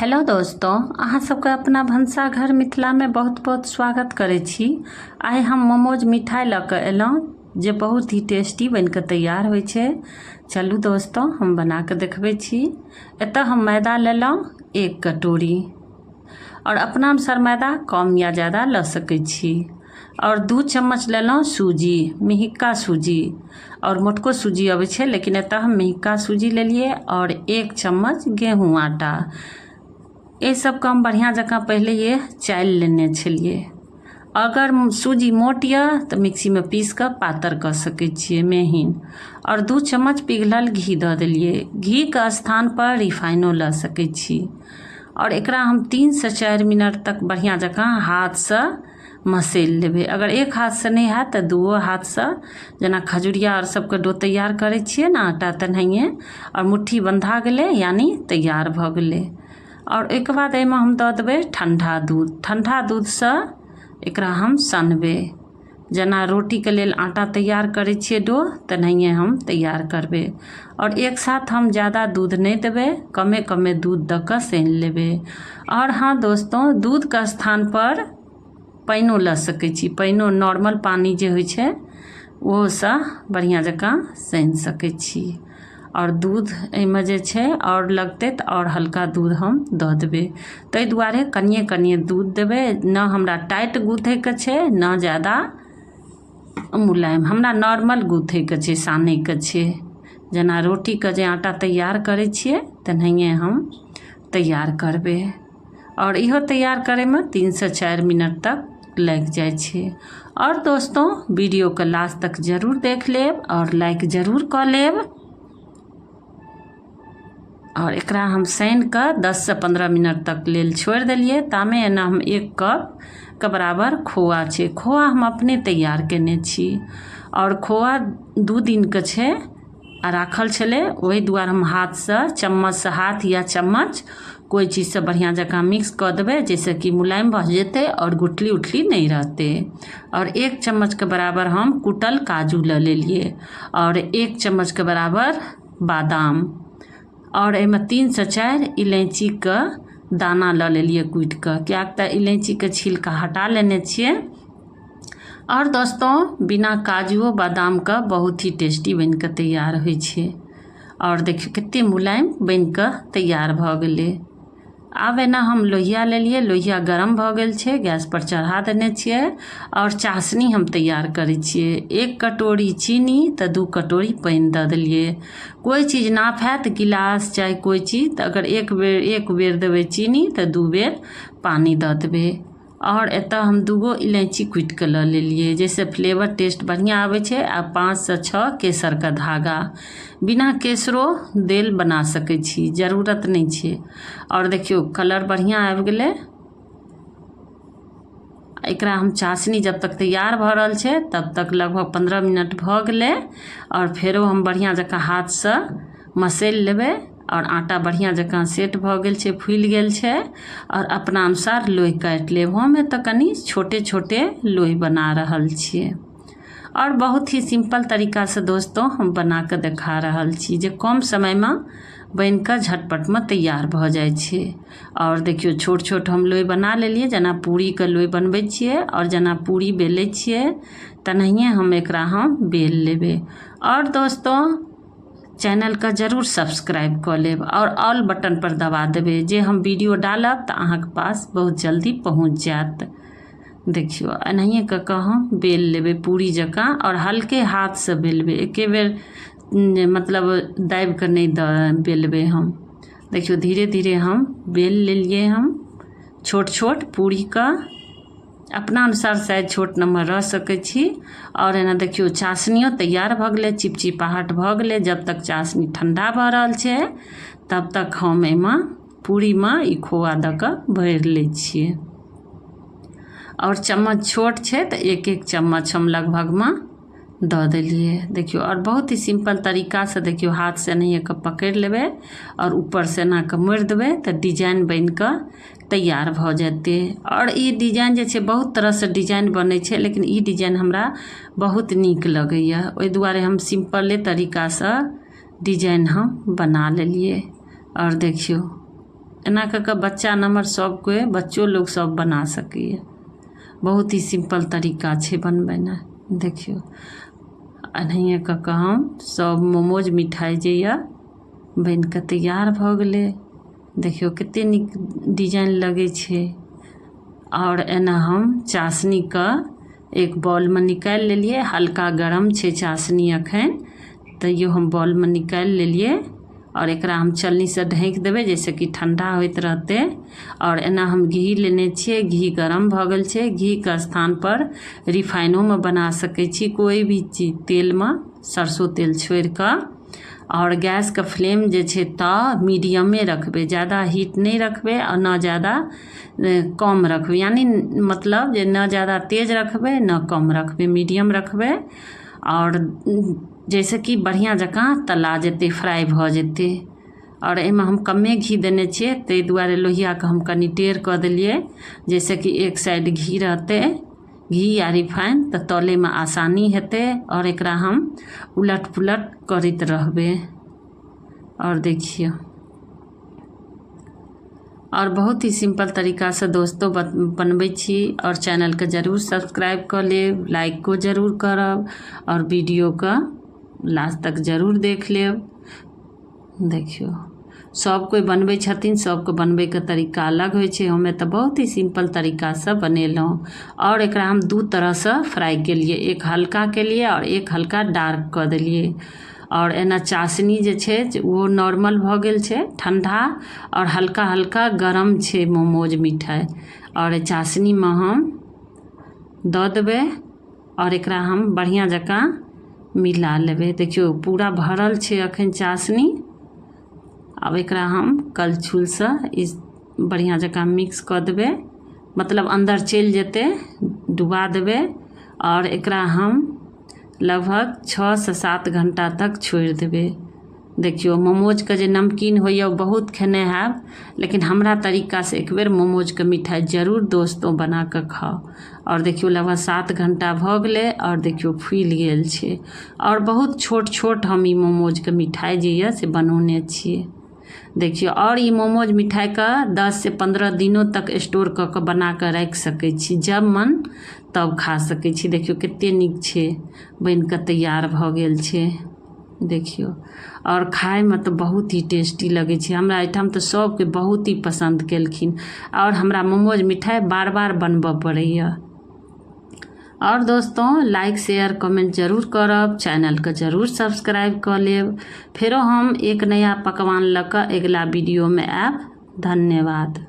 Hello दोस्तों, अहाँ सबके अपना भनसाघर मिथिलामे बहुत बहुत स्वागत करै छी। आइ हम मोमोज मिठाइ लऽ कऽ एलहुँ जे बहुत ही टेस्टी बनि कऽ तैयार होइ छै। चलू दोस्तों, हम बना कऽ देखबै छी। एतऽ हम मैदा लेलहुँ 1 कटोरी आओर अपना अनुसार मैदा कम या ज़्यादा लऽ सकै छी। आओर 2 चम्मच लेलहुँ सूजी, मिहिक्का सूजी, आओर मोटको सूजी अबै छै, लेकिन एतऽ हम मिहिक्का सूजी लेलियै। आओर 1 चम्मच गेहूँ आटा। एहि सबके हम बढ़िआँ जकाँ पहिलैये चालि लेने छलियै। अगर सूजी मोट यऽ तऽ मिक्सीमे पीस कऽ पातर कऽ सकै छियै मेहीन। आओर 2 चम्मच पिघलल घी दऽ देलियै। घीके स्थानपर रिफाइनो लऽ सकै छी। आओर एकरा हम 3 से 4 मिनट तक बढ़िआँ जकाँ हाथसँ मसैल लेबै। अगर एक हाथसँ नहि हैत तऽ दूओ हाथसँ, जेना खजुरिया आओर सबके डो तैयार करै छियै ने आटा, तेनाहिए। आओर मुट्ठी बन्धा गेलै, यानि तैयार भऽ गेलै। आओर ओहिके बाद एहिमे हम दऽ देबै ठण्डा दूध। ठण्डा दूधसँ एकरा हम सनबै, जेना रोटीके लेल आटा तैयार करै छियै डो, तेनाहिए हम तैयार करबै। आओर एक साथ हम ज्यादा दूध नहि देबै, कमे कमे दूध दऽ कऽ सानि लेबै। आओर हँ दोस्तों, दूधके स्थानपर पानिओ लऽ सकै छी। पानिओ, नॉर्मल पानि जे होइ छै, ओहोसँ बढ़िआँ जकाँ सानि सकै छी। आओर दूध एहिमे जे छै आओर लगतै तऽ आओर हल्का दूध हम दऽ देबै। ताहि दुआरे कनिए कनिए दूध देबै। ने हमरा टाइट गूँथैके छै, ने ज्यादा मुलायम, हमरा नॉर्मल गूँथैके छै, सानैके छै। जेना रोटीके जे आटा तैयार करै छियै, तेनाहिए हम तैयार करबै। आओर इहो तैयार करैमे 3 से 4 मिनट तक लागि जाइ छै। आओर दोस्तों, वीडियोके लास्ट तक जरूर देख लेब आओर लाइक जरूर कऽ लेब। आओर एकरा हम सानि कऽ 10 से 15 मिनट तक लेल छोड़ि देलियै। तामे एना हम 1 कपके बराबर खोआ छै। खोआ हम अपने तैयार कयने छी आओर खोआ 2 दिनके छै आ राखल छलै। ओहि दुआरे हम हाथसँ, चम्मचसँ, हाथ या चम्मच कोइ चीजसँ बढ़िआँ जकाँ मिक्स कऽ देबै, जाहिसँ कि मुलायम भऽ जेतै आओर गुठली उठली नहि रहतै। आओर 1 चम्मचके बराबर हम कुटल काजू लऽ लेलियै आओर 1 चम्मचके बराबर बादाम। आओर एहिमे 3 से 4 इलायचीके दाना लऽ लेलियै कुटि कऽ, किएक तऽ इलायचीके छिलका हटा लेने छियै। आओर दोस्तों, बिना काजुओ बादामके बहुत ही टेस्टी बनि कऽ तैयार होइ छै। आओर देखियौ, कतेक मुलायम बनि कऽ तैयार भऽ गेलै। आब एना हम लोहिया लेलियै। लोहिया गरम भऽ गेल छै, गैसपर चढ़ा देने छियै आओर चाशनी हम तैयार करै छियै। 1 कटोरी चीनी तऽ 2 कटोरी पानि दऽ देलियै। कोइ चीज नाप हैत, गिलास चाहे कोइ चीज, तऽ अगर एक बेर देबै चीनी तऽ 2 बेर पानि दऽ देबै। आओर एतऽ हम दूगो इलायची कुटि कऽ लऽ लेलियै, जाहिसँ फ्लेवर टेस्ट बढ़िआँ आबै छै। आ 5 सँ 6 केसरके धागा। बिना केसरो देल बना सकै छी, जरूरत नहि छै। आओर देखियौ, कलर बढ़िआँ आबि गेलै। एकरा हम चाशनी जब तक तैयार भऽ रहल छै, तब तक लगभग 15 मिनट भऽ गेलै। आओर फेरो हम बढ़िआँ जकाँ हाथसँ मसैल लेबै। आओर आटा बढ़िआँ जकाँ सेट भऽ गेल छै, फुलि गेल छै। आओर अपना अनुसार लोइ काटि लेब। हम एतऽ कनि छोटे छोटे लोइ बना रहल छियै आओर बहुत ही सिम्पल तरीकासँ दोस्तों हम बना कऽ देखा रहल छी, जे कम समयमे बनि कऽ झटपटमे तैयार भऽ जाइ छै। आओर देखियौ, छोट छोट हम लोइ बना लेलियै, जेना पूरीके लोइ बनबै छियै आओर जेना पूरी बेलै छियै, तेनाहिए हम एकरा हम बेल लेबै। आओर दोस्तों, चैनलके जरूर सब्सक्राइब कऽ लेब आओर ऑल बटन पर दबा देबै, जे हम वीडियो डालब तऽ अहाँके पास बहुत जल्दी पहुँच जायत। देखियौ, एनाहिए कऽ कऽ हम बेल लेबै पूरी जकाँ आओर हल्के हाथसँ बेलबै। एके बेर मतलब दाबि कऽ नहि दऽ बेलबै हम। देखियौ, धीरे धीरे हम बेल लेलियै हम छोट छोट पूरीके। अपना अनुसार साइज छोट नम्हर रह सकै छी। आओर एना देखियौ, चाशनियो तैयार भऽ गेलै, चिपचिपाहट भऽ गेलै। जब तक चाशनी ठण्डा भऽ रहल छै, तब तक हम एहिमे पूरीमे ई खोआ दऽ कऽ भरि लै छियै। आओर चम्मच छोट छै तऽ एक एक चम्मच हम लगभगमे दऽ देलियै। देखियौ, आओर बहुत ही सिम्पल तरीकासँ देखियौ, हाथसँ एनाहिए कऽ पकड़ि लेबै आओर ऊपरसँ एना कऽ मोड़ि देबै तऽ डिजाइन बनि कऽ तैयार भऽ जेतै। आओर ई डिजाइन जे छै, बहुत तरहसँ डिजाइन बनै छै, लेकिन ई डिजाइन हमरा बहुत नीक लगैए। ओहि दुआरे हम सिम्पले तरीकासँ डिजाइन हम बना लेलियै। आओर देखियौ। एना कऽ कऽ बच्चा नम्हर सब कोइ, बच्चो लोग सब बना सकैए। बहुत ही सिम्पल तरीका छै बनबेनाइ। देखियौ, एनाहिए कऽ कऽ हम सब मोमोज मिठाइ जे यऽ बनि कऽ तैयार भऽ गेलै। देखियौ, कते नीक डिजाइन लगै छै। आओर एना हम चाशनीके एक बॉलमे निकालि लेलियै। हल्का गरम छै चाशनी अखन, तैयो हम बॉलमे निकालि लेलियै। आओर एकरा हम चलनीसँ ढकि देबै, जाहिसँ कि ठण्डा होइत रहतै। आओर एना हम घी लेने छियै, घी गरम भऽ गेल छै। घीके स्थानपर रिफाइनोमे बना सकै छी, कोइ भी चीज तेलमे, सरसो तेल छोड़िकऽ। आओर गैसके फ्लेम जे छै तऽ मीडियमे रखबै, ज्यादा हीट नहि रखबै आओर ने ज्यादा कम रखबै, यानि मतलब जे ने ज्यादा तेज रखबै, ने कम रखबै, मीडियम रखबै। आओर जाहिसँ कि बढ़िआँ जकाँ तला जेतै, फ्राइ भऽ जेतै। आओर एहिमे हम कमे घी देने छियै, ताहि दुआरे लोहियाके हम कनि टेढ़ कऽ देलियै, जाहिसँ कि एक साइड घी रहतै, घी या रिफाइन, तऽ तलैमे आसानी हेतै। आओर एकरा हम उलट पुलट करैत रहबै। आओर देखियौ, आओर बहुत ही सिम्पल तरीकासँ दोस्तो बनबै छी। आओर चैनलके जरूर सब्सक्राइब कऽ लेब, लाइको जरूर करब आओर वीडियोके लास्ट तक जरूर देख लेब। देखियौ, सब कोइ बनबै छथिन, सबके बनबैके तरीका अलग होइ छै। हमे तऽ बहुत ही सिम्पल तरीकासँ बनेलहुँ। आओर एकरा हम दू तरहसँ फ्राइ केलियै, एक हल्का केलियै आओर एक हल्का डार्क कऽ देलियै। आओर एना चाशनी जे छै, ओहो नॉर्मल भऽ गेल छै, ठण्डा आओर हल्का हल्का गरम छै मोमोज मिठाइ। आओर चाशनीमे हम दऽ देबै आओर एकरा हम बढ़िआँ जकाँ मिला लेबै। देखियौ, पूरा भरल छै अखन चाशनी। आब एकरा हम कलछुलसँ बढ़िआँ जकाँ मिक्स कऽ देबै, मतलब अन्दर चलि जेतै, डुबा देबै। आओर एकरा हम लगभग 6 से 7 घण्टा तक छोड़ि देबै। देखियौ, मोमोजके जे नमकीन होइए, ओ बहुत खेने हैब, लेकिन हमरा तरीकासँ एक बेर मोमोजके मिठाइ जरूर दोस्तो बना कऽ खाउ। आओर देखियौ, लगभग 7 घण्टा भऽ गेलै आओर देखियौ, फूलि गेल छै। आओर बहुत छोट छोट हम ई मोमोजके मिठाइ जे यऽ से बनौने छियै। देखियौ, आओर ई मोमोज मिठाइके 10 से 15 दिनो तक स्टोर कऽ कऽ बना कऽ राखि सकै छी, जब मन तब खा सकै छी। देखियौ, कते नीक छै, बनि कऽ तैयार भऽ गेल छै। देखियौ, आओर खायमे तऽ बहुत ही टेस्टी लगै छै। हमरा एहिठाम तऽ सभके बहुत ही पसन्द केलखिन आओर हमरा मोमोज मिठाइ बार बार बनबऽ पड़ैए। आओर दोस्तों, लाइक, शेयर, कमेंट जरूर करब, चैनलके जरूर सब्सक्राइब कऽ लेब। फेरो हम एक नया पकवान लऽ कऽ अगिला वीडियोमे आयब। धन्यवाद।